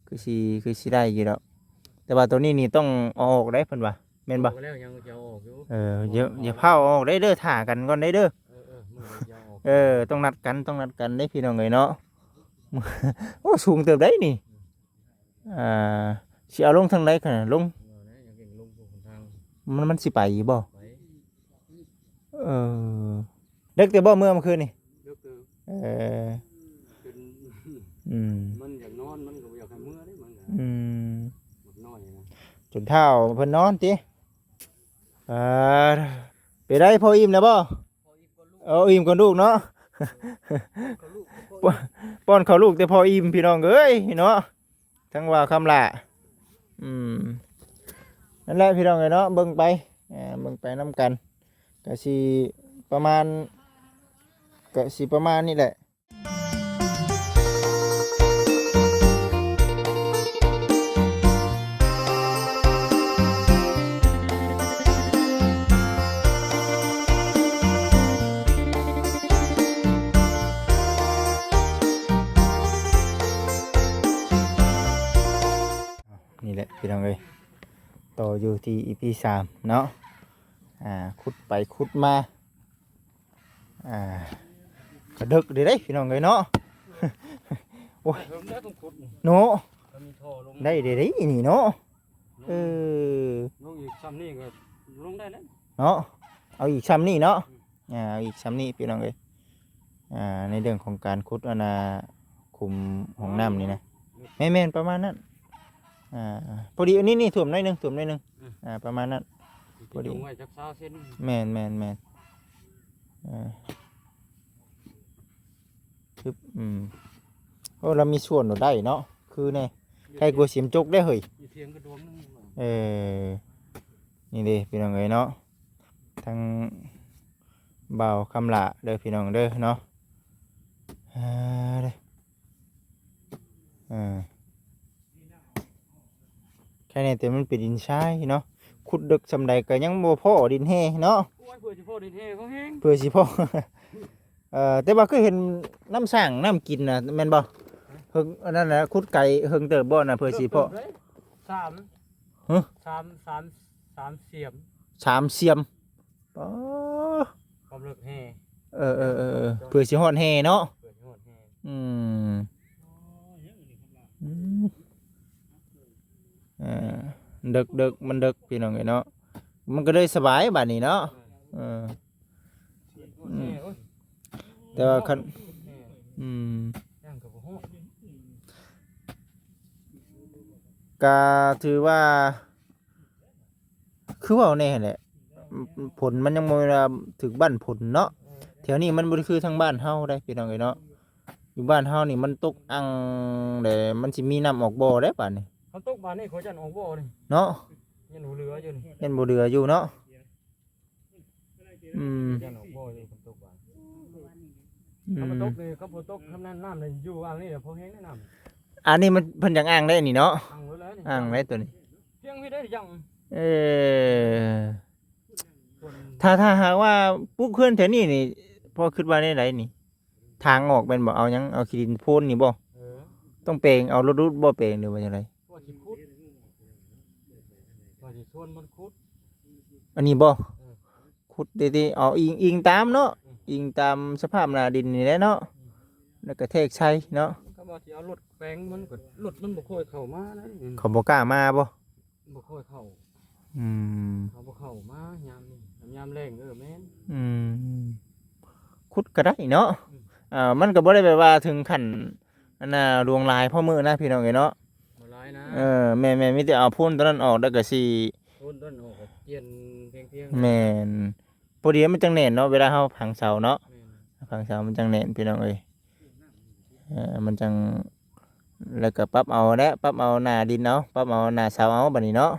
ຄືຊິ ຄືຊິໄດ້ຢູ່ດອກ ແຕ່ວ່າໂຕນີ້ນີ້ຕ້ອງເອົາອອກໄດ໋ເພິ່ນວ່າ ແມ່ນບໍ່? ອອກແລ້ວ ຍັງຈະເອົາອອກຢູ່ ເອີ ຢ່າ ຢ່າຟ້າວເອົາອອກໄດ໋ເດີ ຖ້າກັນກ່ອນໄດ໋ເດີ ເອີ ເອີ ມື້ນີ້ຈະເອົາອອກ ເອີ ຕ້ອງນັດກັນ ຕ້ອງນັດກັນເດ້ພີ່ນ້ອງເອີຍເນາະ ໂອ້ ສູງເຕີບໄດ໋ນີ້ ອ່າ ຊິເອົາລົງທາງໃດຂະນະ ລົງ ເອີ ຍັງເຫັນລົງຜູ້ຄົນທາງ ມັນ ມັນຊິໄປຢູ່ບໍ່? ໄປ ເອີ ເດິກແຕ່ບໍ່ເມື່ອ ເມື່ອຄືນນີ້? ເດິກເຕີບ ເອີ ຈົນ ອືມ ມັນຢາກນອນ ມັນກໍບໍ່ຢາກໃຫ້ເມື່ອເດ້ ມັນກໍ ອືມ ບັກນ້ອຍນະ ຈົນທ້າວເພິ່ນນອນຕິ? ອ່າ ເປັນໃດ ພໍອີ່ມແລ້ວບໍ່? ພໍອີ່ມກ່ອນລູກ ເອີ ອີ່ມກ່ອນລູກເນາະ ເອີ ປ້ອນເຂົ້າລູກ ປ້ອນເຂົ້າລູກແຕ່ພໍອີ່ມ ພີ່ນ້ອງເອີຍເນາະ. ທັງວ່າຄຳຫຼ້າ ອືມ ນັ້ນແຫຼະພີ່ນ້ອງເອີຍເນາະ ເບິ່ງໄປ ເບິ່ງໄປນຳກັນ ກະຊິປະມານ ກະຊິປະມານນີ້ແຫຼະ ນີ້ແຫຼະພີ່ນ້ອງເອີຍ ຕໍ່ຢູ່ທີ່ອີພີສາມເນາະ ອ່າ ຂຸດໄປຂຸດມາ ອ່າ ກະເດິກເດ້ ພີ່ນ້ອງເອີຍເນາະ ໂອ້ຍ ເຖິງແລ້ວຕ້ອງຂຸດນີ້ ເນາະ ກໍມີທໍ່ລົງ ໄດ້ເດ້ນີ້ເນາະ ເອີ ລົງອີກຊ່ຳນີ້ກໍລົງໄດ້ແລ້ວເນາະ ເອົາອີກຊ່ຳນີ້ເນາະ ອືມ ອ່າ ເອົາອີກຊ່ຳນີ້ພີ່ນ້ອງເອີຍ ອ່າ ໃນເລື່ອງຂອງການຂຸດ ອັນນ່າ ຂຸມຫ້ອງນ້ຳນີ້ນະ ແມ່ນໆ ປະມານນັ້ນ ອ່າ ພໍດີ ອັນນີ້ ນີ້ຖ້ວມໜ້ອຍໜຶ່ງ ຖ້ວມໜ້ອຍໜຶ່ງ ອືມ ອ່າ ປະມານນັ້ນ ພໍດີ ໄວ້ຈັກຊາວເຊັນ ແມ່ນໆໆ ອ່າ ຄື ອືມ ໂອ້ ລາວມີສ່ວນໄດ້ເນາະ ຄືແນ່ ໃຄກວ່າສິມຈົກໄດ້ເຮີ້ຍ ຢູ່ເຖຍງກະດວງໜຶ່ງ ເອີ ນີ້ເດ້ພີ່ນ້ອງເອີຍເນາະ ທັງບ່າວຄຳຫຼ້າເດີພີ່ນ້ອງເດີເນາະ ອ່າ ເດີ ອ່າ ແຄ່ນີ້ແຕ່ມັນເປັນດິນຊາຍເນາະ ຂຸດເດິກສ່ຳໃດກໍຍັງບໍ່ພໍ້ດິນແຮ່ເນາະ ໂອ້ຍ ເພື່ອຊິພໍ້ດິນແຮ່ພໍແຮງ ເພື່ອຊິພໍ້ ເອີ ແຕ່ວ່າຄືເຫັນນ້ຳສ້າງນ້ຳກິນນະ ແມ່ນບໍ່? ເຫິງ ອັນນັ້ນນະ ຂຸດໄກເຫິງເຕີບບໍ່ນະ ເພື່ອຊິພໍ້ ເຕີບເຕີບເລີຍ ສາມ ຮະ? ສາມ ສາມ ສາມສຽມ ສາມສຽມ ອໍ ຄວາມເລິກແຮ່ ເອີໆໆ ເພື່ອຊິຮອດແຮ່ເນາະ ເພື່ອຊິຮອດແຮ່ ອືມ ອືມ ເອີ ເດິກໆ ມັນເດິກ ພີ່ນ້ອງເອີຍເນາະ ມັນກໍເລີຍສະບາຍບາດນີ້ເນາະ ເອີ ອືມ ແຕ່ວ່າຄັນ ອືມ ກະຖືວ່າ ຄືເວົ້າແນ່ຫັ້ນແຫຼະ ຝົນມັນຍັງບໍ່ແມ່ນວ່າຖືກບັ້ນຝົນເນາະ ແຖວນີ້ມັນບໍ່ໄດ້ຄືທາງບ້ານເຮົາໃດ໋ ພີ່ນ້ອງເອີຍເນາະ ຢູ່ບ້ານເຮົານີ້ມັນຕົກອັ່ງແລ້ວ ມັນຊິມີນ້ຳອອກບໍ່ໃດ໋ບາດນີ້ ຄັນຕົກບາດນີ້ ຂ້ອຍຢ້ານອອກບໍ່ນີ້ ເນາະ ຍັງບໍ່ເຫຼືອຢູ່ນີ້ ຍັງບໍ່ເຫຼືອຢູ່ເນາະ ອືມ ຢ້ານອອກບໍ່ຢູ່ ຄັນຕົກບາດ ອືມ ຄັນມັນຕົກນີ້ ຄັນຝົນຕົກ ຄັນນັ້ນນ້ຳນີ້ຢູ່ອ່າງນີ້ແຫຼະ ພໍແຮງແນ່ນ້ຳ ອັນນີ້ມັນ ເພິ່ນຢາກອ່າງໄດ້ນີ້ເນາະ ອ່າງໄດ້ໂຕນີ້ ພຽງພີ້ໄດ້ຍັງ ເອີ ຖ້າ ຖ້າຫາກວ່າປຸກເຮືອນແຖວນີ້ນີ້ ພໍ່ຄິດວ່າແນວໃດນີ້ ທາງອອກແມ່ນບໍ່? ເອົາຫຍັງ? ເອົາຂີ້ດິນໂພນນີ້ບໍ່? ເອີ ຕ້ອງແປງ ເອົາລົດດຸດບໍ່ແປງ ຫຼືວ່າຈັ່ງໃດ? ວ່າຊິຂຸດ ວ່າຊິຊວນມັນຂຸດ ອັນນີ້ບໍ່? ເອີ ຂຸດຕິໆ ເອົາອີງ ອີງຕາມເນາະ ອືມ ອີງຕາມສະພາບໜ້າດິນນີ້ແຫຼະເນາະ ອືມ ແລ້ວກະແທກໃສ່ເນາະ ຄັນວ່າຊິເອົາລົດແປງ ມັນກໍລົດມັນບໍ່ຄ່ອຍເຂົ້າມານະ ອືມ ເຂົາບໍ່ກ້າມາບໍ່? ບໍ່ຄ່ອຍເຂົ້າ ອືມ ເຂົາບໍ່ເຂົ້າມາຍາມນີ້ ຍາມແລ້ງ ເອີ ແມ່ນ ອືມ ຂຸດກໍໄດ້ເນາະ ອືມ ເອີ ມັນກໍບໍ່ໄດ້ແບບວ່າເຖິງຂັ້ນ ອັນນ່າ ຫຼວງຫຼາຍພໍມື້ນະ ພີ່ນ້ອງເອີຍເນາະ ບໍ່ຫຼາຍນະ ເອີ ແມ່ນໆ ມີແຕ່ເອົາໂພນຕົວນັ້ນອອກ ແລ້ວກໍຊິ ໂພນຕົວນັ້ນອອກກໍປ່ຽນພຽງໆ ແມ່ນ ພໍດີມັນຈັ່ງແໜ້ນເນາະ ເວລາເຮົາຝັງເສົາເນາະ ແມ່ນ ຝັງເສົາມັນຈັ່ງແໜ້ນ ພີ່ນ້ອງເອີຍ ເອີ ມັນຈັ່ງ ແລ້ວກໍປັບເອົາແຫຼະ ປັບເອົາໜ້າດິນເອົາ ປັບເອົາໜ້າເສົາເອົາ ບາດນີ້ເນາະ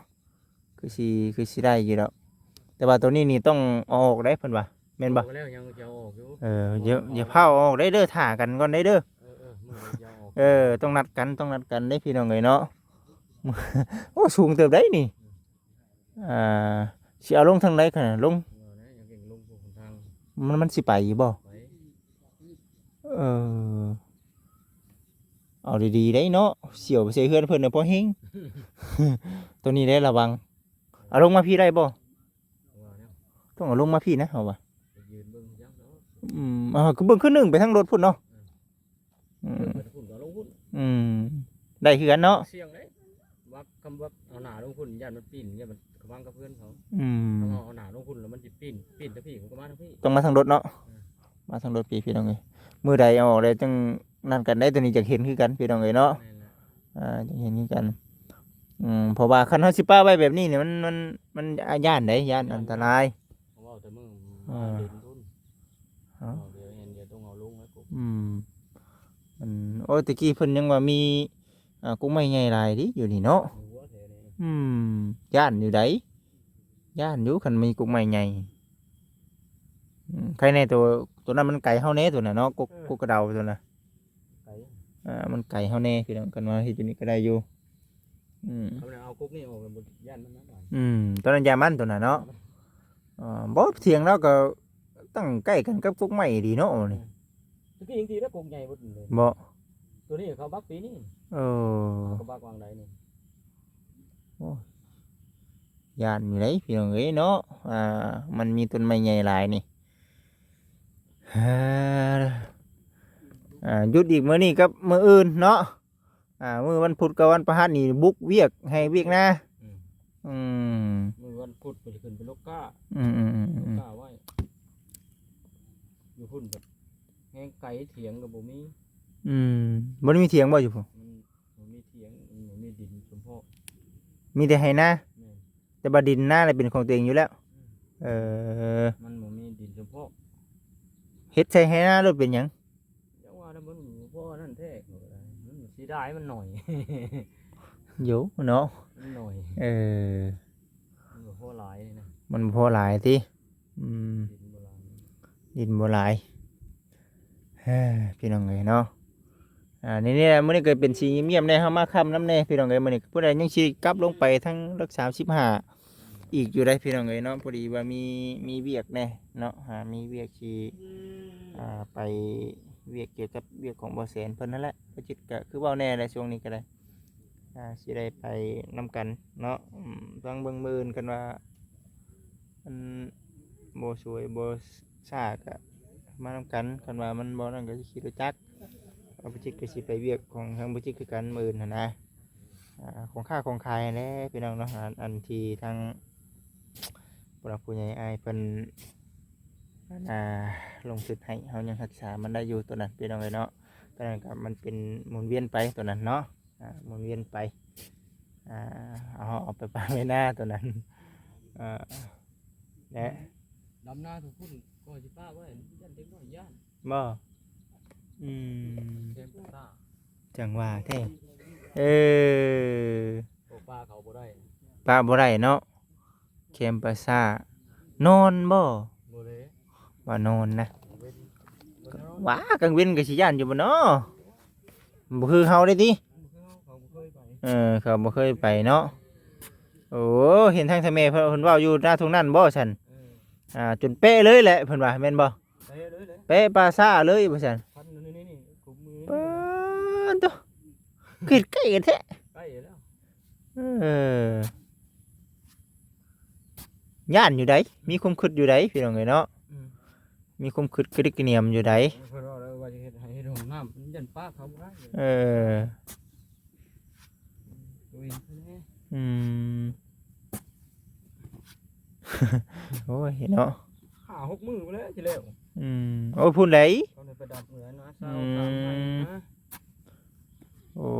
ຄືຊິ ຄືຊິໄດ້ຢູ່ດອກ ແຕ່ວ່າໂຕນີ້ນີ້ຕ້ອງເອົາອອກໄດ໋ເພິ່ນວ່າ ແມ່ນບໍ່? ອອກແລ້ວ ຍັງຈະເອົາອອກຢູ່ ເອີ ຢ່າ ຢ່າຟ້າວເອົາອອກໄດ໋ເດີ ຖ້າກັນກ່ອນໄດ໋ເດີ ເອີ ເອີ ມື້ນີ້ຈະເອົາອອກ ເອີ ຕ້ອງນັດກັນ ຕ້ອງນັດກັນເດ້ ພີ່ນ້ອງເອີຍເນາະ ໂອ້ ສູງເຕີບໄດ໋ນີ້ ອ່າ ຊິເອົາລົງທາງໃດຂະນະ ລົງ ເອີ ຍັງເຫັນລົງຜູ້ຄົນທາງ ມັນ ມັນຊິໄປຢູ່ບໍ່? ໄປ ເອີ ເອົາດີໆໄດ໋ເນາະ ສ່ຽວໄປໃສ່ເຮືອນເພິ່ນນະ ພໍແຮງ ໂຕນີ້ໄດ້ລະວັງ. ເອົາລົງມາພີ້ໄດ້ບໍ່? ວ່າແນວ ຕ້ອງເອົາລົງມາພີ້ນະ ເຮົາວ່າ ໄປຢືນເບິ່ງຈັກເນາະ. ອືມ ເອົາ ຄືເບິ່ງຄືໜຶ່ງໄປທາງລົດພຸ້ນເນາະ. ອືມ ເບິ່ງໄປທາງພຸ້ນກໍລົງພຸ້ນ. ອືມ ໄດ້ຄືກັນເນາະ. ສ່ຽງເດ້ ວ່າຄຳວ່າເອົາໜ້າລົງພຸ້ນ ຢ້ານມັນປີ້ນ ຢ້ານມັນຂະຫວ່າງກັບເຮືອນເຂົາ. ອືມ ຖ້າເຮົາເອົາໜ້າລົງພຸ້ນແລ້ວມັນຊິປີ້ນ ປີ້ນທາງພີ້ ມັນກໍມາທາງພີ້. ຕ້ອງມາທາງລົດເນາະ. ອືມ ມາທາງລົດພີ້ ພີ່ນ້ອງເອີຍ. ມື້ໃດອອກແລ້ວຈັ່ງ ນັ້ນກັນໄດ້ ໂຕນີ້ຢາກເຫັນຄືກັນ ພີ່ນ້ອງເອີຍເນາະ. ແມ່ນແຫຼະ ອ່າ ຢາກເຫັນຄືກັນ. ອືມ ເພາະວ່າຄັນເຮົາຊິປະໄວ້ແບບນີ້ນີ້ ມັນ ມັນ ມັນ ຢ້ານໄດ໋ ຢ້ານອັນຕະລາຍ. ເວົ້າແຕ່ມື້ ອ່າ ມາຫຼິ້ນພຸ້ນ ເອົ້າ ເວົ້າດຽວເຫັນ ດຽວຕ້ອງເອົາລົງແລ້ວກົກ. ອືມ ມັນ ໂອ້ຍ ແຕ່ກີ້ເພິ່ນຍັງວ່າມີ ອ່າ ກົກໄມ້ໃຫຍ່ຫຼາຍເດ ຢູ່ນີ້ເນາະ. ມີຫົວແທ້ນີ້. ອືມ ຢ້ານຢູ່ໃດ໋ ຢ້ານຢູ່ ຄັນມີກົກໄມ້ໃຫຍ່. ອືມ ໃຄແນ່ໂຕ ໂຕນັ້ນມັນໄກເຮົາແນ່ ໂຕນັ້ນເນາະ ກົກ ເອີ ກົກກະເດົາໂຕນັ້ນ. ໄກ ອ່າ ມັນໄກເຮົາແນ່ ພີ່ນ້ອງ ຄັນວ່າເຮັດຢູ່ນີ້ກໍໄດ້ຢູ່. ອືມ ຄັນວ່າເອົາກົກນີ້ອອກ ກໍບໍ່ຢ້ານມັນນະ. ອືມ ຕອນນັ້ນຢ້ານມັນ ໂຕນັ້ນເນາະ. ອ່າ ບໍ່ ຖຽງລາວກໍຕັ້ງໃກ້ກັນກັບກົກໄມ້ດີເນາະນີ້. ອືມ ຕະກີ້ຍັງຕີແລ້ວ ກົກໃຫຍ່ເບິດເລີຍ. ບໍ່ ໂຕນີ້ເຂົາບັກປີນີ້. ເອີ ເຂົາບັກວາງໃດນີ້. ໂອ້ ຢ້ານຢູ່ເດ້ ພີ່ນ້ອງເອີຍເນາະ. ອ່າ ມັນມີຕົ້ນໄມ້ໃຫຍ່ຫຼາຍນີ້. ອ່າ ຢຸດອີກມື້ນີ້ກັບມື້ອື່ນເນາະ. ອ່າ ມື້ວັນພຸດກັບວັນພະຫັດນີ້ບຸກວຽກ ໃຫ້ວຽກນາ. ອືມ ອືມ ມື້ວັນພຸດກໍຈະຂຶ້ນໄປລົກກ້າ. ອືມໆໆໆ ລົກກ້າໄວ້ ຢູ່ພຸ້ນແບບແຮງໄກ ຖຽງກໍບໍ່ມີ. ອືມ ບໍ່ໄດ້ມີຖຽງບໍ່ຢູ່ພຸ້ນ? ມັນ ບໍ່ມີຖຽງ ມັນບໍ່ມີດິນສົມເພາະ ມີແຕ່ໄຮ່ນາ. ແມ່ນ ແຕ່ວ່າດິນນາລະເປັນຂອງຕົວເອງຢູ່ແລ້ວ. ອືມ ເອີ ມັນບໍ່ມີດິນສົມເພາະ ເຮັດໃສ່ໄຮ່ນາໂລດເປັນຫຍັງ? ຈັ່ງວ່າລະ ມັນບໍ່ພໍນັ້ນແທ້ ມັນເສຍດາຍ ມັນໜ້ອຍ ໂຢເນາະ ມັນໜ້ອຍ. ເອີ ມັນບໍ່ພໍຫຼາຍນີ້ນະ ມັນບໍ່ພໍຫຼາຍຕິ. ອືມ ດິນບໍ່ຫຼາຍ ດິນບໍ່ຫຼາຍ. ເອີ ພີ່ນ້ອງເອີຍເນາະ. ອ່າ ນີ້ແຫຼະ ມື້ນີ້ກໍເປັນສີງຽບໆແດ່ ເຮົາມາຄ່ຳນຳແດ່ ພີ່ນ້ອງເອີຍ. ມື້ນີ້ຜູ້ໃດຍັງຊິກັບລົງໄປທາງຫຼັກສາມສິບຫ້າອີກຢູ່ໃດ໋ ພີ່ນ້ອງເອີຍເນາະ. ພໍດີວ່າມີ ມີວຽກແດ່ເນາະ ອ່າ ມີວຽກຊິ ອ່າ ໄປວຽກກ່ຽວກັບວຽກຂອງບໍ່ແສນເພິ່ນນັ້ນແຫຼະ. ບໍ່ຈິດກໍຄືເວົ້າແດ່ແຫຼະ ຊ່ວງນີ້ກໍໄດ້ ອ່າ ຊິໄດ້ໄປນຳກັນເນາະ. ອືມ ຟັງເບິ່ງມື້ອື່ນ ຄັນວ່າ ມັນບໍ່ສວຍບໍ່ຊ້າກະມານຳກັນ. ຄັນວ່າມັນບໍ່ນັ້ນກະຊິຂີ່ລົດຈັກ. ເອົາ ບໍ່ຈິດກະຊິໄປວຽກຂອງທາງບໍ່ຈິດຄືກັນມື້ອື່ນຫັ້ນນະ. ອ່າ ຂອງຄ້າຂອງຂາຍຫັ້ນແຫຼະພີ່ນ້ອງເນາະ. ອັນ ອັນທີ່ທາງຜູ້ຫຼັກຜູ້ໃຫຍ່ອ້າຍເພິ່ນ ອັນ ອ່າ ລົງທຶນໃຫ້ ເຮົາຍັງຮັກສາມັນໄດ້ຢູ່ໂຕນັ້ນ ພີ່ນ້ອງເອີຍເນາະ. ໂຕນັ້ນກະມັນເປັນໝູນວຽນໄປໂຕນັ້ນເນາະ. ອ່າ ໝູນວຽນໄປ ອ່າ ເອົາ ເອົາໄປປະໄວ້ໜ້າໂຕນັ້ນ. ເອີ ແລະ ດຳນາທຸກຄົນກໍຊິປະໄວ້ ຢ້ານເດັກນ້ອຍຢ້ານ ບໍ່? ອືມ ແຄມປາສາດ ຈັ່ງວ່າແທ້. ເອີ ບໍ່ປະເຂົາບໍ່ໄດ້ ປະບໍ່ໄດ້ເນາະ. ແຄມປາສາດ ນອນບໍ່? ບໍ່ເດ້ ວ່ານອນນະ. ກາງເວັນ ວ່າກາງເວັນກໍຊິຢ້ານຢູ່ບໍ່ເນາະ? ບໍ່ຄືເຮົາເດ້ຕິ? ບໍ່ຄືເຮົາ ເຂົາບໍ່ເຄີຍໄປ ເອີ ເຂົາບໍ່ເຄີຍໄປເນາະ. ໂອ້ ເຫັນທາງທ່ານແມ່ເພິ່ນ ເພິ່ນເວົ້າຢູ່ໜ້າທົ່ງນັ້ນບໍ່ຊັ້ນ? ເອີ ອ່າ ຈົນເປະເລີຍແຫຼະ ເພິ່ນວ່າ ແມ່ນບໍ່? ເປະເລີຍແຫຼະ ເປະປາສາດເລີຍວ່າຊັ້ນ. ພັນຢູ່ໃນນີ້ ກຸມມື ປາດໂທ້ ຄືໃກ້ກັນແທ້ ໃກ້ແລ້ວ. ເອີ ຢ້ານຢູ່ໃດ໋ ມີຄວາມຄິດຢູ່ໃດ໋ ພີ່ນ້ອງເອີຍເນາະ. ອືມ ມີຄວາມຄິດກະດິກກະໜຽມຢູ່ໃດ໋. ເພິ່ນເວົ້າແລ້ວວ່າຈະເຮັດໃຫ້ເຮັດຫ້ອງນ້ຳ ມັນຢ້ານປະເຂົາບໍ່ໄດ້. ເອີ ໂອ້ຍ ອືມ ໂອ້ຍເນາະ ຫ້າຫົກມື້ພຸ້ນແຫຼະຊິແລ້ວ. ອືມ ໂອ້ ພຸ້ນໃດ໋ ເຂົາໄດ້ໄປດັບເໜືອນະ ຊາວສາມພັນນະ. ໂອ້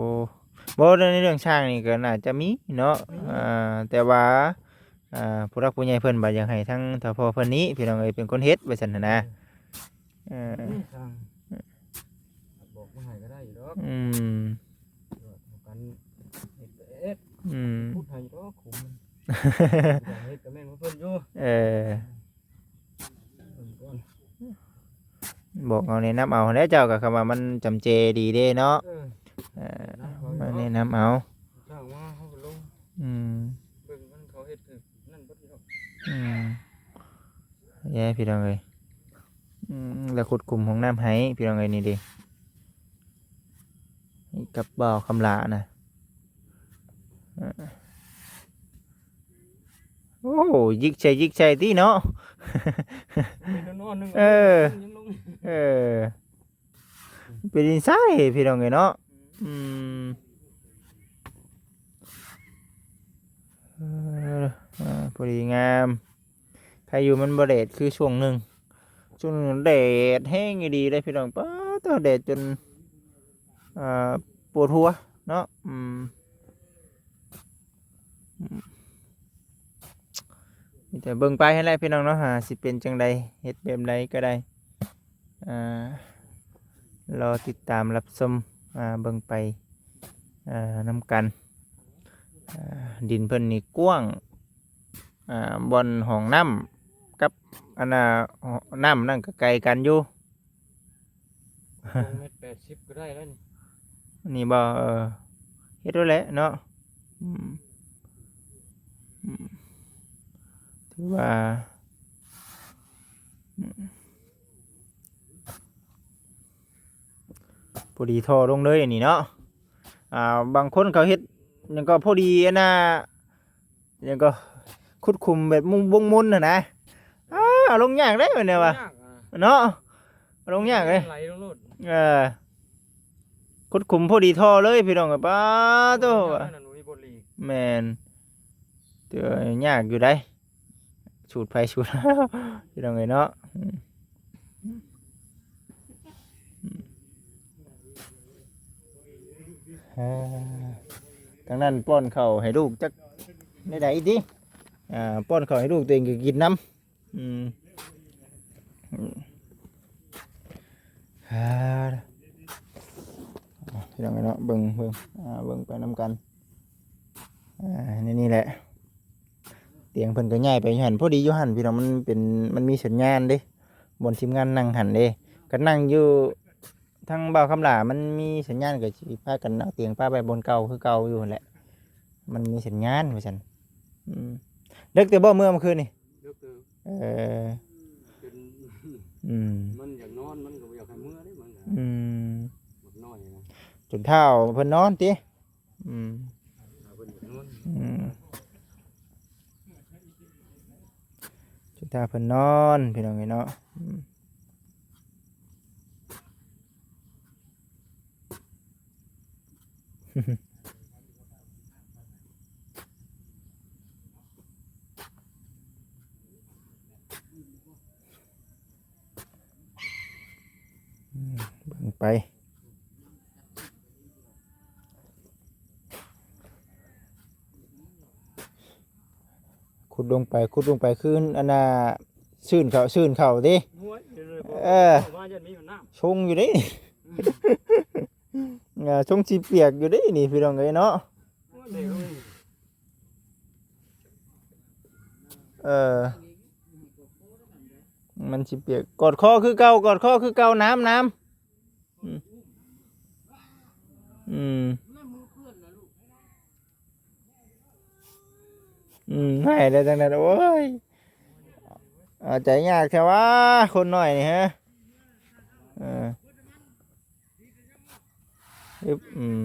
ບໍ່ ໃນເລື່ອງຊ່າງນີ້ກໍໜ້າຈະມີເນາະ. ມີ ອ່າ ແຕ່ວ່າ ອ່າ ຜູ້ຫຼັກຜູ້ໃຫຍ່ເພິ່ນບໍ່ຢາກໃຫ້ທາງທ້າວພໍ່ເພິ່ນນີ້ ພີ່ນ້ອງເອີຍ ເປັນຄົນເຮັດວ່າຊັ້ນຫັ້ນນະ. ເອີ ເອີ ນີ້ຊ່າງ ບອກມາໃຫ້ກໍໄດ້ຢູ່ດອກ. ອືມ ເຮັດກັນ ເຮັດ ອືມ ຂຸດໃຫ້ດອກຂຸມ ເຮັດກໍແມ່ນຂອງເພິ່ນຢູ່. ເອີ ເບິ່ງກ່ອນ ບອກເອົາ ແນະນຳເອົາແຫຼະເຈົ້າ ກໍຄຳວ່າມັນຈຳເຈດີເດ້ເນາະ. ເອີ ເອີ ມາແນະນຳເອົາ ຊ່າງວ່າເຮົາກໍລົງ ອືມ ເບິ່ງມັນເຂົາເຮັດຄືນັ້ນເບິດຢູ່ດອກ. ອືມ ແຍ່ພີ່ນ້ອງເອີຍ. ອືມ ແລ້ວຂຸດຂຸມຫ້ອງນ້ຳໃຫ້ພີ່ນ້ອງເອີຍ ນີ້ເດ້ ນີ້ ກັບບ່າວຄຳຫຼ້ານະ. ເອີ ໂອ້ ຢິກໃສ່ ຢິກໃສ່ຕິເນາະ. ເປັນນອນໆ ໜຶ່ງ ເອີ ຍັງລົງ ເອີ ເປັນດິນຊາຍພີ່ນ້ອງເອີຍເນາະ. ອືມ ເອີ ເອີ ພໍດີງາມ. ໃຄຢູ່ມັນບໍ່ແດດຄືຊ່ວງໜຶ່ງ, ຊ່ວງໜຶ່ງແດດແຮງອີ່ຫຼີເດ້ພີ່ນ້ອງ. ປາດໂທ້ ແດດຈົນ ອ່າ ປວດຫົວເນາະ. ອືມ ອືມ ມີແຕ່ເບິ່ງໄປຫັ້ນແຫຼະພີ່ນ້ອງເນາະ, ຫາຊິເປັນຈັ່ງໃດ ເຮັດແບບໃດກໍໄດ້ ອ່າ ລໍຕິດຕາມຮັບຊົມ ອ່າ ເບິ່ງໄປ ອ່າ ນຳກັນ. ອ່າ ດິນເພິ່ນນີ້ກວ້າງ ອ່າ ບ່ອນຫ້ອງນ້ຳກັບອັນນ່າ ນ້ຳນັ້ນກໍໄກກັນຢູ່. ສອງແມັດແປດສິບກໍໄດ້ແລ້ວນີ້. ນີ້ບໍ່? ເອີ ເຮັດໄວ້ແຫຼະເນາະ. ອືມ ອືມ ຖືວ່າ ອືມ ພໍດີທໍ່ລົງເລີຍອັນນີ້ເນາະ. ອ່າ ບາງຄົນເຂົາເຮັດຫຍັງກໍພໍດີອັນນ່າ ຫຍັງກໍ ຂຸດຂຸມແບບມຸງບົງມຸນຫັ້ນນະ. ອ້າ ເອົາລົງຍາກເດ້ ແມ່ນແນວວ່າ ຍາກ ອ່າ ເນາະ, ເອົາລົງຍາກເດ້ ໄຫຼລົງໂລດ. ເອີ ຂຸດຂຸມພໍດີທໍ່ເລີຍພີ່ນ້ອງ. ປາດໂທ້ ນັ້ນມັນມີບົດລີ. ແມ່ນ ແຕ່ວ່າຍາກຢູ່ໃດ໋ ສູດໃຜສູດ ພີ່ນ້ອງເອີຍເນາະ. ອືມ ອ່າ ທາງນັ້ນປ້ອນເຂົ້າໃຫ້ລູກຈັກແນວໃດຕິ? ອ່າ ປ້ອນເຂົ້າໃຫ້ລູກ ຕົວເອງກໍກິນນຳ. ອືມ ອືມ ອ່າ ພີ່ນ້ອງເອີຍເນາະ ເບິ່ງ ເບິ່ງ ອ່າ ເບິ່ງໄປນຳກັນ. ອ່າ ໃນນີ້ແຫຼະ ຕຽງເພິ່ນກໍຍ້າຍໄປຢູ່ຫັ້ນ ພໍດີຢູ່ຫັ້ນພີ່ນ້ອງ. ມັນເປັນ ມັນມີສັນຍານເດ້ ບ່ອນທີມງານນັ່ງຫັ້ນເດ້. ກໍນັ່ງຢູ່ທາງບ່າວຄຳຫຼ້າ ມັນມີສັນຍານ ກໍຊິພາກັນເອົາຕຽງປະໄວ້ບ່ອນເກົ່າຄືເກົ່າຢູ່ຫັ້ນແຫຼະ, ມັນມີສັນຍານວ່າຊັ້ນ. ອືມ ເດິກແຕ່ບໍ່ເມືອເມື່ອຄືນນີ້? ເດິກເຕີບ. ເອີ ຈົນ ອືມ ມັນຢາກນອນ ມັນກໍບໍ່ຢາກໃຫ້ເມືອເດ້ ມັນກໍ ອືມ ບັກນ້ອຍນະ ຈົນທ້າວເພິ່ນນອນຕິ? ອືມ ອືມ ຈຸດຕາເພິ່ນນອນ ພີ່ນ້ອງເອີຍເນາະ. ອືມ ອືມ ເບິ່ງໄປ ຂຸດລົງໄປ ຂຸດລົງໄປ ຄືອັນນ່າ ຊືນເຂົ້າ ຊືນເຂົ້າຕິ. ໂອ້ຍ ເອີ ເຂົ້າມາຢ້ານມີນ້ຳ ຊົງຢູ່ເດ້ ອືມ ອ່າ ຊົງຊິປຽກຢູ່ເດ້ນີ້ ພີ່ນ້ອງເອີຍເນາະ. ໂອ້ຍ ເອີ ມັນຊິປຽກ ກອດຄໍຄືເກົ່າ ກອດຄໍຄືເກົ່າ ນ້ຳ ນ້ຳ. ອືມ ອືມ ອືມ ໃຫ້ໄດ້ຈັ່ງໃດ ໂອ້ຍ ເອົາໃຈຍາກແທ້ຫວາ ຄົນນ້ອຍນີ້ ຮະ. ເອີ ອຶບ ອືມ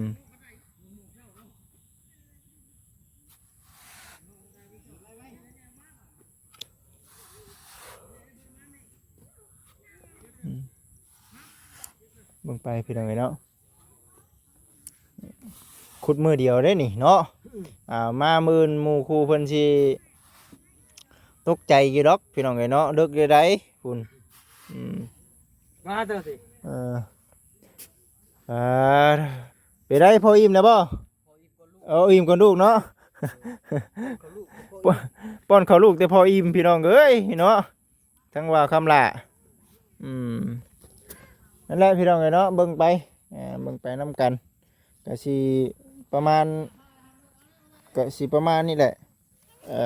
ອືມ ເບິ່ງໄປພີ່ນ້ອງເອີຍເນາະ ຂຸດມື້ດຽວເດ້ນີ້ເນາະ. ອ່າ ມາມື້ອື່ນໝູ່ຄູ່ເພິ່ນຊິຕົກໃຈຢູ່ດອກພີ່ນ້ອງເອີຍເນາະ ເດິກຢູ່ໃດພຸ້ນ. ອືມ ມາເດີຕິ ເອີ ອ່າ ເປັນໃດ ພໍອີ່ມແລ້ວບໍ່? ເອີ ອີ່ມກ່ອນລູກເນາະ ປ້ອນເຂົ້າລູກແຕ່ພໍອີ່ມ ພີ່ນ້ອງເອີຍເນາະ ທັງວ່າຄຳຫຼ້າ. ອືມ ນັ້ນແຫຼະພີ່ນ້ອງເອີຍເນາະ ເບິ່ງໄປ ເບິ່ງໄປນຳກັນ ກະຊິປະມານ ກະຊິປະມານນີ້ແຫຼະ. ເອີ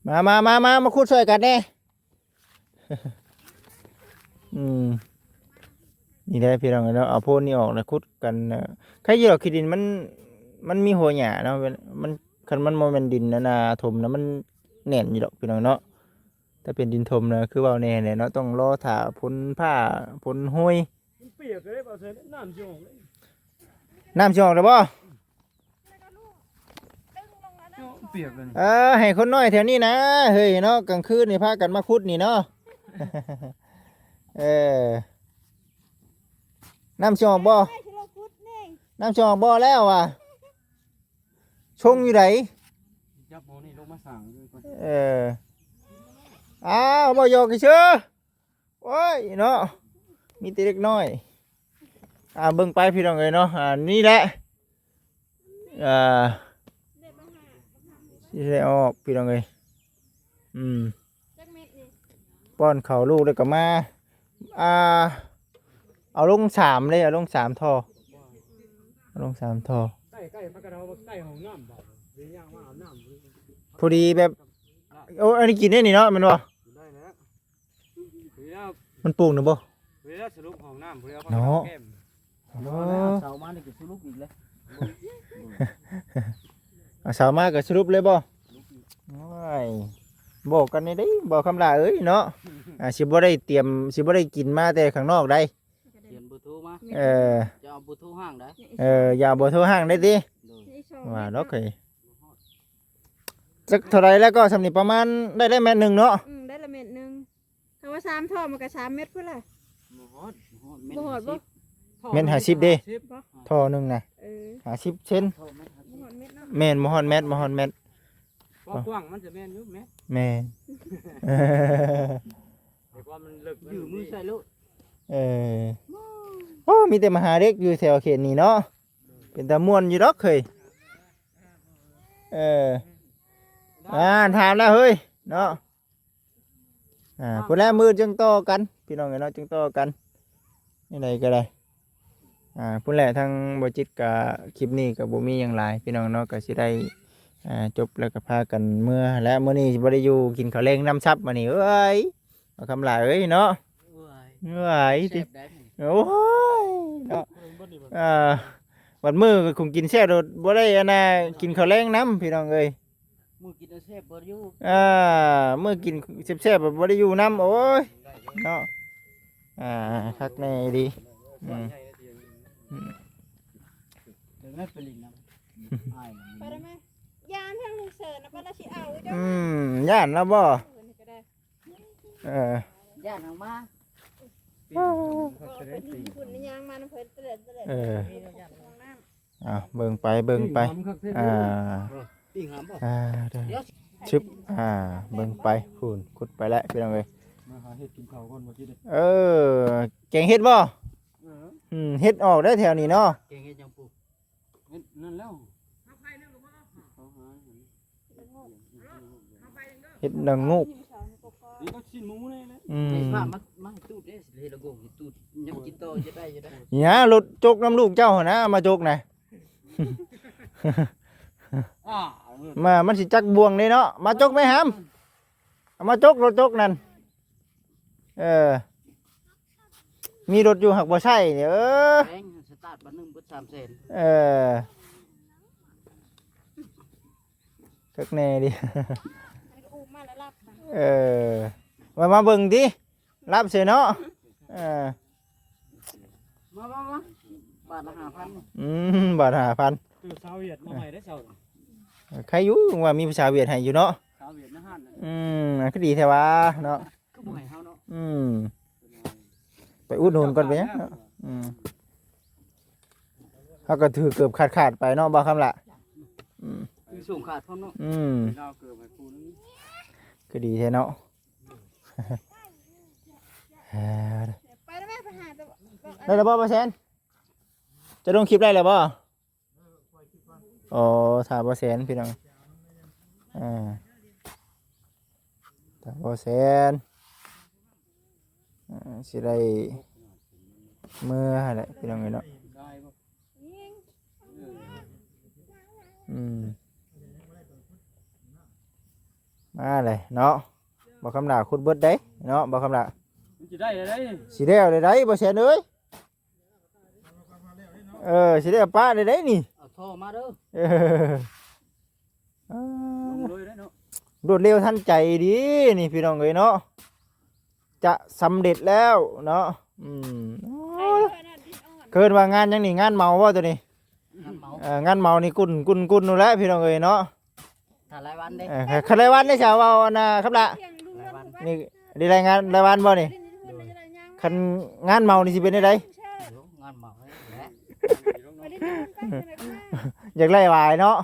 ມາ ມາ ມາ ມາ ມາຂຸດຊ່ອຍກັນແດ່. ອືມ ນີ້ແຫຼະພີ່ນ້ອງເນາະ ເອົາໂພນນີ້ອອກແລ້ວຂຸດກັນ. ເອີ ໃຄຣຢູ່ດອກ ຂີ້ດິນມັນ ມັນມີຫົວຫຍ້າເນາະ ມັນ ຄັນມັນບໍ່ແມ່ນດິນອັນນ່າຖົມນະ ມັນແໜ້ນຢູ່ດອກພີ່ນ້ອງເນາະ. ແ ຖ້າເປັນດິນຖົມນະ ຄືເວົ້າແນ່ແຫຼະເນາະ ຕ້ອງລໍຖ້າຝົນຟ້າຝົນໂຮຍ. ມັນປຽກເລີຍ ບໍ່ແຊນ ນ້ຳຊິອອກເລີຍ. ນ້ຳຊິອອກແລ້ວບໍ່? ເນາະ ປຽກເລີຍ. ເອີ ໃຫ້ຄົນນ້ອຍແຖວນີ້ນະ ເຮີ້ຍເນາະ ກາງຄືນນີ້ພາກັນມາຂຸດນີ້ເນາະ. ເອີ ນ້ຳຊິອອກບໍ່? ນ້ຳຊິອອກບໍ່ແລ້ວຫວາ? ຊົງຢູ່ໃດ? ຈັບໝໍນີ້ລົງມາສ້າງຢູ່ກ່ອນ. ເອີ ອ້າວ ເວົ້າຫຍອກຊື່. ໂອ້ຍເນາະ ມີແຕ່ເດັກນ້ອຍ. ອ່າ ເບິ່ງໄປພີ່ນ້ອງເອີຍເນາະ. ອ່າ ນີ້ແຫຼະ ອ່າ ຊິໄດ້ອອກພີ່ນ້ອງເອີຍ. ອືມ ຈັກເມັດນີ້? ປ້ອນເຂົ້າລູກແລ້ວກໍມາ ອ່າ ເອົາລົງສາມເລີຍ ເອົາລົງສາມທໍ່ ເອົາລົງສາມທໍ່. ໃກ້ໆ ມັນກໍເອົາໃກ້ຫ້ອງນ້ຳ ບາດນີ້ຍ່າງມາອາບນ້ຳ ພໍດີແບບ ໂອ້ ອັນນີ້ກິນໄດ້ນີ້ເນາະ ແມ່ນບໍ່? ໄດ້ແລ້ວ. ມັນໂປ່ງນະບໍ່? ເວລາສະຫຼຸບຫ້ອງນ້ຳ ເນາະ ເອົາເສົາມານີ້ກໍສະຫຼຸບອີກແລ້ວ. ເອົາເສົາມາກໍສະຫຼຸບເລີຍບໍ່? ໂອ້ຍ ບອກກັນແດ່ເດ້ ບໍ່ຄຳຫຼ້າເອີຍເນາະ. ອ່າ ຊິບໍ່ໄດ້ຕຽມ ຊິບໍ່ໄດ້ກິນມາແຕ່ຂ້າງນອກໃດ. ຂຽນເບີໂທມາ. ເອີ ຈະເອົາເບີໂທຫ້າງໃດ. ເອີ ຢ່າເອົາເບີໂທຫ້າງໄດ້ຕິ. ໂດຍ ວ່າດອກເອີຍ. ຈັກເທົ່າໃດແລ້ວກໍສ່ຳນີ້ ປະມານໄດ້ ໄດ້ແມັດໜຶ່ງເນາະ. ອືມ ໄດ້ລະແມັດໜຶ່ງ. ຖ້າວ່າສາມທໍ່ມັນກໍສາມແມັດພຸ້ນລະ. ບໍ່ຮອດ ບໍ່ຮອດ ບໍ່ຮອດບໍ່? ແມັດຫ້າສິບເດ້ ທໍ່ໜຶ່ງນະ. ເອີ ຫ້າສິບເຊັນ. ບໍ່ຮອດແມັດເນາະ. ແມ່ນ ບໍ່ຮອດແມັດ ບໍ່ຮອດແມັດ. ຄວາມກວ້າງມັນຈະແມ່ນຢູ່ແມັດ. ແມ່ນ ແຕ່ຄວາມມັນເລິກ ຢືມມືໃສ່ໂລດ. ເອີ ໂອ້ ມີແຕ່ມະຫາເດັກຢູ່ແຖວເຂດນີ້ເນາະ. ເປັນຕາມ່ວນຢູ່ດອກເຮີ້ຍ. ເອີ ອ່າ ຖາມແລ້ວເຮີ້ຍເນາະ. ອ່າ ພຸ້ນແຫຼະ ມື້ອື່ນຈຶ່ງຕໍ່ກັນ ພີ່ນ້ອງເອີຍເນາະ ຈຶ່ງຕໍ່ກັນ ແນວໃດກໍໄດ້. ອ່າ ພຸ້ນແຫຼະ ທາງບໍ່ຈິດກະ ຄລິບນີ້ກໍບໍ່ມີຫຍັງຫຼາຍ ພີ່ນ້ອງເນາະ ກໍຊິໄດ້ ອ່າ ຈົບແລ້ວກໍພາກັນເມືອແຫຼະ. ມື້ນີ້ຊິບໍ່ໄດ້ຢູ່ກິນເຂົ້າແລງນຳຊັບ ມື້ນີ້ເອີຍ ບໍ່ຄຳຫຼ້າເອີຍເນາະ. ເອີຍ ແຊບໄດ໋. ໂອ້ຍເນາະ ອ່າ ບັດມື້ຄົງກິນແຊບໂລດ ບໍ່ໄດ້ອັນນ່າ ກິນເຂົ້າແລງນຳ ພີ່ນ້ອງເອີຍ. ມື້ກິນແຊບບໍ່ຢູ່ ອ່າ ມື້ກິນແຊບໆ ບໍ່ໄດ້ຢູ່ນຳ. ໂອ້ຍເນາະ ອ່າ ຄັກແນ່ດີ. ອືມ ເຖິງແມ່ນໄປຫຼິ້ນນຳອ້າຍ ໄປໄດ້ໄໝ? ຢ້ານທາງລຸງເສີນນະ ປານລາວຊິເອົາຢູ່. ອືມ ຢ້ານລາວບໍ່? ເອີ ຢ້ານອອກມາ. ເອີ ເພິ່ນພຸ້ນຍ່າງມານຳເພິ່ນເຕີດເຕີດ. ເອີ ອ່າ ເບິ່ງໄປ ເບິ່ງໄປ. ອ່າ ປີງຫາມບໍ່? ອ່າ ຊຶບ ອ່າ ເບິ່ງໄປ ພຸ້ນ ຂຸດໄປແລ້ວ ພີ່ນ້ອງເອີຍ. ມາຫາເຫັດກິນເຂົ້າກ່ອນ ບໍ່ຈິດເດ້. ເອີ ແກງເຫັດບໍ່? ເອີ ອືມ ເຫັດອອກໄດ້ແຖວນີ້ເນາະ. ແກງເຫັດຫຍັງປູ? ເຮັດນັ້ນແລ້ວ ເຮັດລະໂງກ. ນີ້ກໍຊີ້ນໝູນີ້ແຫຼະ. ອືມ ເຮັດມາ ມາ ມາໃຫ້ຕູດເດ້ ເຮັດລະໂງກ ຕູດຍັງກິນຕໍ່ ຈະໄດ້ ຈະໄດ້. ນີ້ນະ ລົດຈົກນຳລູກເຈົ້າຫັ້ນນະ ມາຈົກນະ. ອ່າ ມາ ມັນຊິຈັກບ່ວງເດ້ເນາະ. ມາຈົກແມ່ຫຳ ເອົາມາຈົກ ລົດຈົກນັ້ນ. ເອີ ມີລົດຢູ່ຫາກບໍ່ໃຊ້ນີ້. ເອີ ແພງ ສະຕາດບາດໜຶ່ງເບິດສາມແສນ. ເອີ ຄັກແນ່ເດ. ເອີ ມາ ມາເບິ່ງຕິ ລັບເສຍເນາະ. ເອີ ມາ ມາ ມາ ບາດລະຫ້າພັນ. ອືມ ບາດຫ້າພັນ. ຄືຊາວຫວຽດມາໃໝ່ໄດ້ເຊົາ. ໃຄຢູ່ວ່າມີຜູ້ສາວຫວຽດໃຫ້ຢູ່ເນາະ. ຊາວຫວຽດໃນຮ້ານ. ອືມ ຄືດີແທ້ຫວາເນາະ. ຄືບໍ່ໃຫ້ເຮົາເນາະ. ອືມ ໄປອຸດໜູນກ່ອນ ເປັນຫຍັງເນາະ. ອືມ ເຮົາກໍຖືເກີບຂາດໆໄປເນາະ ບ່າວຄຳລະ. ອືມ ຄືສົ່ງຂາດພ້ອມເນາະ. ອືມ ເອົາເກີບໃຫ້ຄູ່ໜຶ່ງ ຄືດີແທ້ເນາະ. ໄປແລ້ວແມ່ ໄປຫາ ໄດ້ແລ້ວບໍ່ ບ່າວແສນ? ຈະລົງຄລິບໄດ້ແລ້ວບໍ່? ອໍ ຖ້າບ່າວແສນ ພີ່ນ້ອງ. ອ່າ ຖ້າບ່າວແສນ ອ່າ ຊິໄດ້ເມືອຫັ້ນແຫຼະ ພີ່ນ້ອງເອີຍເນາະ. ອືມ ມາເລີຍເນາະ. ບ່າວຄຳຫຼ້າຂຸດເບິດເດ້ເນາະ ບ່າວຄຳຫຼ້າ. ມັນຊິໄດ້ໄດ໋ ຊິແລ້ວໄດ໋ ບ່າວແສນເອີຍ. ເອີ ຊິໄດ້ປະໄດ້ໄດ໋ນີ້. ເອົາທໍ່ມາເດີ. ເອີ ອ່າ ລົງເລີຍໄດ໋ເນາະ. ລວດເລັວທັນໃຈດີນີ້ພີ່ນ້ອງເອີຍເນາະ ຈະສຳເລັດແລ້ວເນາະ. ອືມ ໂອ້ຍ ເອີ້ນວ່າງານຫຍັງນີ້ ງານເໝົາບໍ່ໂຕນີ້? ງານເໝົາ ເອີ ງານເໝົານີ້ກຸ້ນໆໆ ນັ້ນແຫຼະພີ່ນ້ອງເອີຍເນາະ. ຖ້າລາຍວັນເດ້ ເອີ ຄັນລາຍວັນເດ້ຊະ ເວົ້າອັນນ່າ ຄຳລະ ລາຍວັນ ນີ້ໄດ້ລາຍງານລາຍວັນບໍ່ນີ້? ໂດຍ ຄັນງານເໝົານີ້ຊິເປັນແນວໃດ? ໂອ້ ງານເໝົາແຫຼະ ຢາກໄດ້ຫຼາຍເນາະ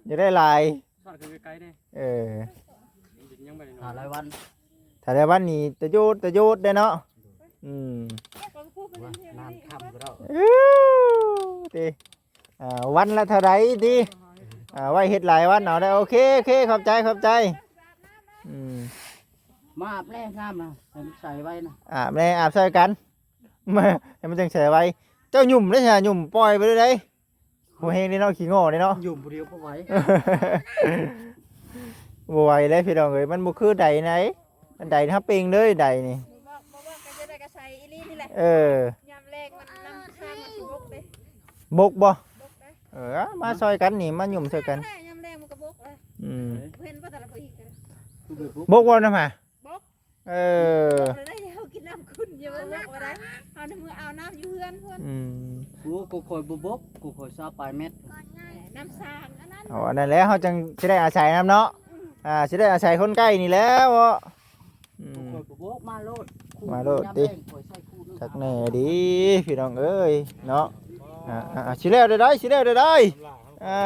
ຢາກໄດ້ຫຼາຍ ສອດຂຶ້ນໄກໆເດ້ ເອີ ຍັງບໍ່ໄດ້ນອນ ຖ້າລາຍວັນ ຖ້າລາຍວັນນີ້ຕະໂຍດຕະໂຍດເດ້ເນາະ. ອືມ ນານຄ່ຳກໍໄດ້ ເອີ ຕິ ອ່າ ວັນລະເທົ່າໃດຕິ ອ່າ ໄວ້ເຮັດຫຼາຍວັນເອົາໄດ້. ໂອເຄ ໂອເຄ ຂອບໃຈ ຂອບໃຈ. ອືມ ມາອາບແລ້ງາມນະ ໃຫ້ມັນໃສໄວນະ ອາບແລ້ງ ອາບໃສ່ກັນ ມາ ໃຫ້ມັນຈັ່ງໃສໄວ. ເຈົ້າຫຍຸ້ມເດ້ຊະ ຫຍຸ້ມປ່ອຍໄປເລີຍໄດ໋ ບໍ່ແຮງເດ້ເນາະ ຂີ້ງໍ້ເດ້ເນາະ ຫຍຸ້ມຜູ້ດຽວບໍ່ໄຫວ ບໍ່ໄຫວເລີຍພີ່ນ້ອງເອີຍ ມັນບໍ່ຄືໃດໃດ ອັນໃດນີ້ເຮົາເປັ່ງເລີຍໃດນີ້ ບໍ່ບອກ ບໍ່ບອກກໍຈະໄດ້ກະໃສອີ່ຫຼີນີ້ແຫຼະ ເອີ ຍາມແລງມັນນຳທາງມັນຊິບົກເດ້ ບົກບໍ່? ບົກເດ້ ເອີ ມາຊ່ອຍກັນນີ້ ມາຫຍຸ້ມຊ່ອຍກັນ ຍາມແລງມັນກໍບົກເດ້ ອືມ ເຫັນບໍ່ແຕ່ລະຜູ້ອີກກໍໄດ້ ບົກບໍ່ນຳຫາ? ບົກ ເອີ ບົກແລ້ວໄດ໋ ເຮົາກິນນ້ຳຂຸ້ນ ຢ່າມາບົກບໍ່ໄດ້ ເຮົາໃນເມືອອາບນ້ຳຢູ່ເຮືອນພຸ້ນ ອືມ ໂອ້ ກໍຂ້ອຍບໍ່ບົກ ກໍຂ້ອຍຊາວປາຍແມັດ ເອີ ນ້ຳສ້າງອັນນັ້ນ ເອົາອັນນັ້ນແຫຼະ ເຮົາຈັ່ງຊິໄດ້ອາໄສນຳເນາະ ອືມ ອ່າ ຊິໄດ້ອາໄສຄົນໃກ້ນີ້ແຫຼະເນາະ. ອືມ ຂ້ອຍບໍ່ບອກ ມາໂລດ ມາໂລດຕິ ຄັກແນ່ດີພີ່ນ້ອງເອີຍເນາະ. ອ່າໆ ຊິແລ້ວໄດ້ໆ ຊິແລ້ວໄດ້ໆ ອ່າ